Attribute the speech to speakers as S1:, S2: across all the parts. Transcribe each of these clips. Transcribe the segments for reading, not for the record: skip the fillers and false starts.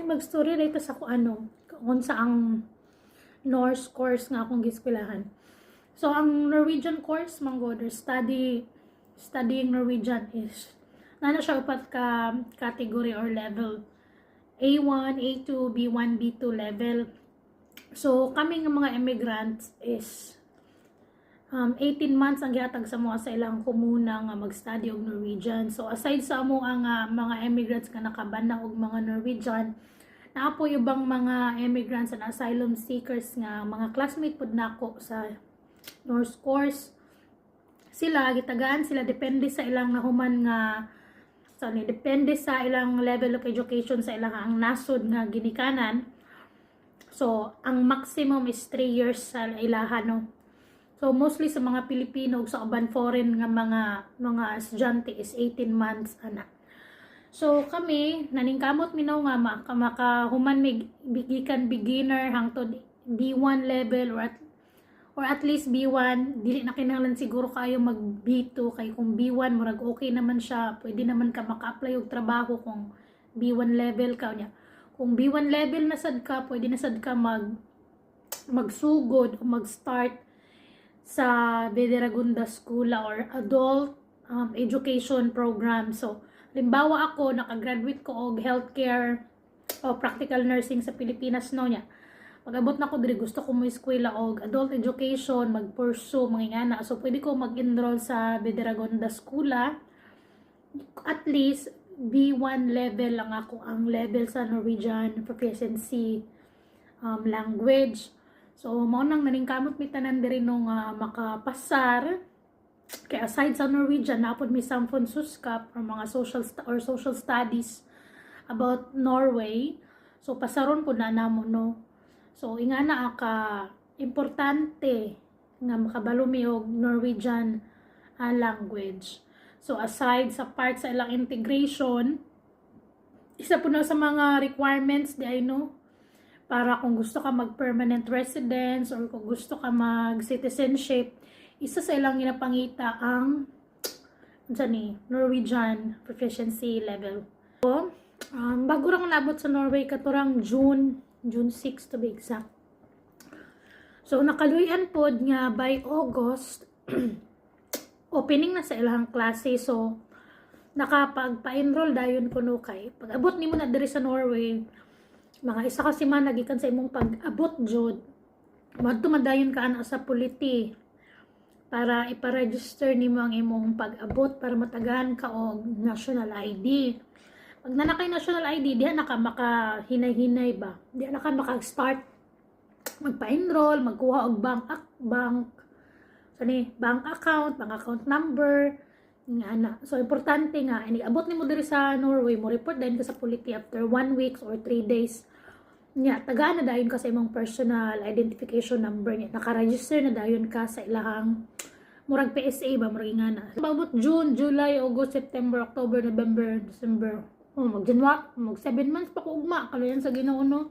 S1: Magstory dito sa kung ano, kung sa ang Norsk course nga akong giskwelahan. So, ang Norwegian course, manggod, or studying Norwegian is, naa na siya upat ka category or level. A1, A2, B1, B2 level. So, kami nga mga immigrants is 18 months ang gihatag sa mga sa ilang komuna nga mag-study og Norwegian. So aside sa amo ang mga immigrants nga nakabana og mga Norwegian, naa poy ubang mga immigrants and asylum seekers nga mga classmate pud nako sa Norsk course. Sila gitagaan sila depende sa ilang nahuman nga, sorry, depende sa ilang level of education sa ilang ang nasod nga ginikanan. So, ang maximum is 3 years sa ilaha, no. So mostly sa mga Pilipino ug sa uban foreign nga mga estudyante is 18 months ana. So kami naningkamot mi no nga makahuman mig gikan beginner hangtod B1 level or at least B1. Dili na kinahanglan siguro kayo mag B2 kay kung B1, murag okay naman siya, pwede naman ka maka-apply og trabaho kung B1 level ka niya. Kung B1 level na sad ka, pwede na sad ka magsugod o mag-start sa Videregående Skole or adult education program. So, limbawa ako, nakagraduate ko og healthcare o practical nursing sa Pilipinas, no, niya. Pag-abot na ko diri, gusto ko mo eskwela og adult education, mag-pursue, mga ingana. So, pwede ko mag-enroll sa Videregående Skole. At least, B1 level lang ako ang level sa Norwegian proficiency language. So, mao nang naningkamot mi tanan diri no nga makapasar. Kaya aside sa Norwegian, naa pod mi samfunnskunnskap or mga social or social studies about Norway. So, pasaron po na namo, no. So, ingana ka importante nga makabalo mi og Norwegian language. So, aside sa part sa ilang integration, isa po na sa mga requirements di ay, no, para kung gusto ka mag-permanent residence or kung gusto ka mag-citizenship, isa sa ilang ginapangita ang unsa ni Norwegian proficiency level. So, bago ra ko naabot sa Norway katorang June, June 6 to be exact. So, nakaluyan pod nga by August, opening na sa ilang klase. So, nakapagpa-enroll dayon ko no kay pag abot nimo na diri sa Norway, mga isa ka semana gikan sa imong pag-abot jud, moadto man dayon ka ana sa politi para ipa-register nimo ang imong pag-abot para matagaan ka og national ID. Pag naa na kay national ID, diha na ka maka hinay-hinay ba. Diha na ka maka-start magpa-enroll, magkuha og bank so ni bank account number nga na. So importante nga ini abot nimo diri sa Norway, mo report dayon ka sa politi after 1 weeks or 3 days. Nya, tagaan na dayon ka sa imong personal identification number niya. Naka-register na dayon ka sa ilahang murag PSA ba, murag nga na. Abot June, July, August, September, October, November, December. Oh, mag January, mag 7 months pa ko ugma. Kaluyan sa Ginoo, no.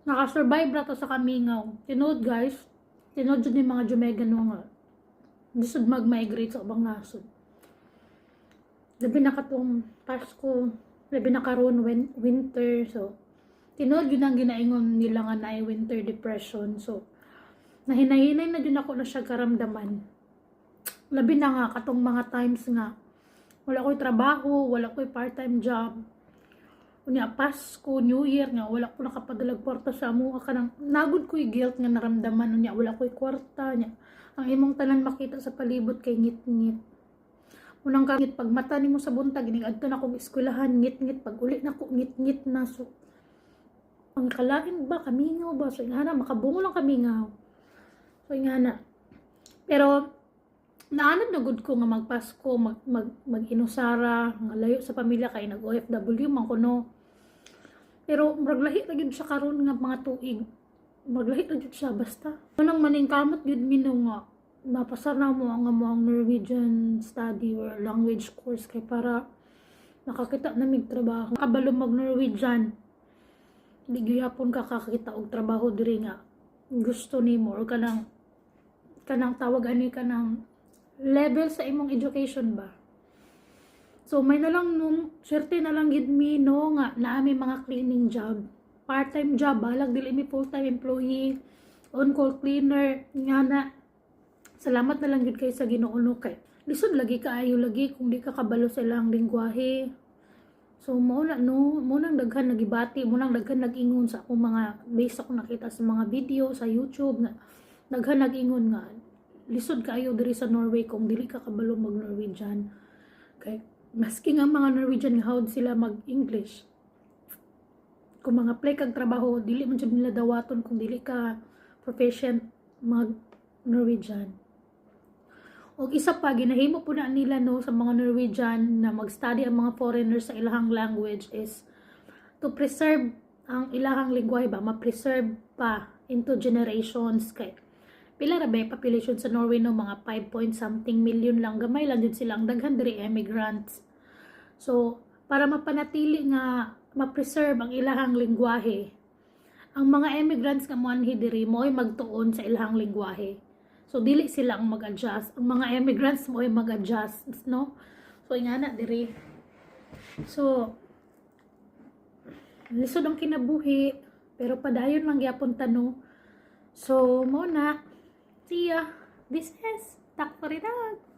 S1: Naka-survive ra to sa kamingaw. Tinuod, guys. Tinuod jud ni mga Jamaican, no, nga lisod mag-migrate sa ubang nasod. Labi na katong Pasko, labi na karon when winter. So, tinuod yun ang ginaingon nila nga naay winter depression. So, nahinay-hinay na din ako na siya karamdaman. Labi na nga katong mga times nga wala ko'y trabaho, wala ko'y part-time job. Unya Pasko, New Year nga wala ko nakapadalag kwarta sa amo kanang nagod ko'y guilt nga naramdaman, unya wala ko'y kwarta nya. Ang imong tanan makita sa palibot kay ngit-ngit. Unang kangit pag mata nimo sa buntag inig adto na kong eskwelahan, ngit-ngit, pag uli na ko, ngit-ngit na. So ang kalain ba, kamingaw ba, so ingana makabungo lang kamingaw, so ingana. Pero naanad na gud ko nga magpasko mag mag-inusara nga layo sa pamilya kay nag OFW man ko, no. Pero murag lahi ra gyud siya karon nga mga tuig, murag lahi ra gyud siya. Basta unang maningkamot gyud mi no nga mapasar na mo ang among Norwegian study or language course kay para nakakita na mig trabaho. Kabalo mag Norwegian, di gyapon ka kakakita og trabaho diri nga gusto nimo or kanang tawag ani kanang level sa imong education ba. So may na lang nung swerte na lang gid mi, no, nga naa mi mga cleaning job. Part-time job, balag dili mi full-time employee, on-call cleaner nga na. Salamat na lang gid kay sa Ginoo, no, kay lisod lagi kaayo lagi kung di ka kabalo sa ilang lingwahe. So mao na, no, mao nang daghan nagibati, mao nang daghan nag-ingon sa akong mga based ako nakita sa mga video sa YouTube nga daghan nag-ingon nga lisod kaayo diri sa Norway kung dili ka kabalo mag Norwegian. Kay maski nga mga Norwegian nga hawod sila mag-English, kung mag-apply kag trabaho, dili man jud nila dawaton kung dili ka proficient mag Norwegian. Og isa pa, ginahimo po na nila, no, sa mga Norwegian na mag-study ang mga foreigners sa ilahang language is to preserve ang ilahang lingwahe ba, ma-preserve pa into generations, kay pila ra ba yung population sa Norway, no? Mga 5 point something million lang, gamay lang din sila. Ang daghan diri immigrants. So para mapanatili nga ma-preserve ang ilahang lingwahe, ang mga immigrants nga moanhi diri mo'y magtuon sa ilahang lingwahe. So dili sila ang mag-adjust, ang mga immigrants mo'y mag-adjust, no? So ingana diri. So lisod ang kinabuhi, pero padayon lang gyapon ta, no? So mo na. See ya. This is Takk for i dag.